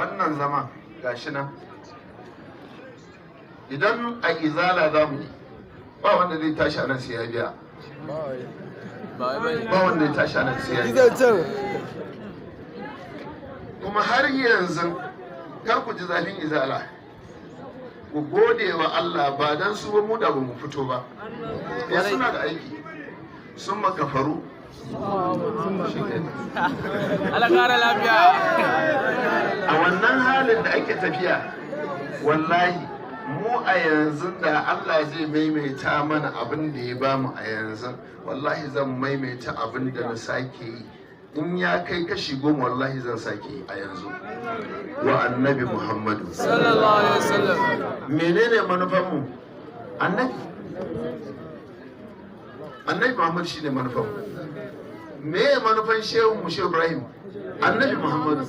Wannan zama gashi nan, idan a Izala za mu yi, ba wanda zai tashi a nan sai ya biya. Ba wanda ya tashi a nan sai ya biya. Kuma har yanzu kar ku ji zafin Izala, ku gode wa Allah. Ba dan su ba, mu da ba mu fito ba. Ya suna da aiki sun makafaru. Allah kara lafiya. A wannan halin da ake tafiya, wallahi mu a yanzu da Allah zai maimaita mana abin da ya bamu a yanzu, wallahi zan maimaita abin da na sake yi. In ya kai kashi 10, wallahi zan sake yi a yanzu wa Annabi Muhammadu. Sallallahu alaihi wasallam. Menene manufanmu? Annabi, Annabi Muhammad shine manufanmu. Me manufan shehu mu, Shehu Ibrahim? Annabi Muhammadu.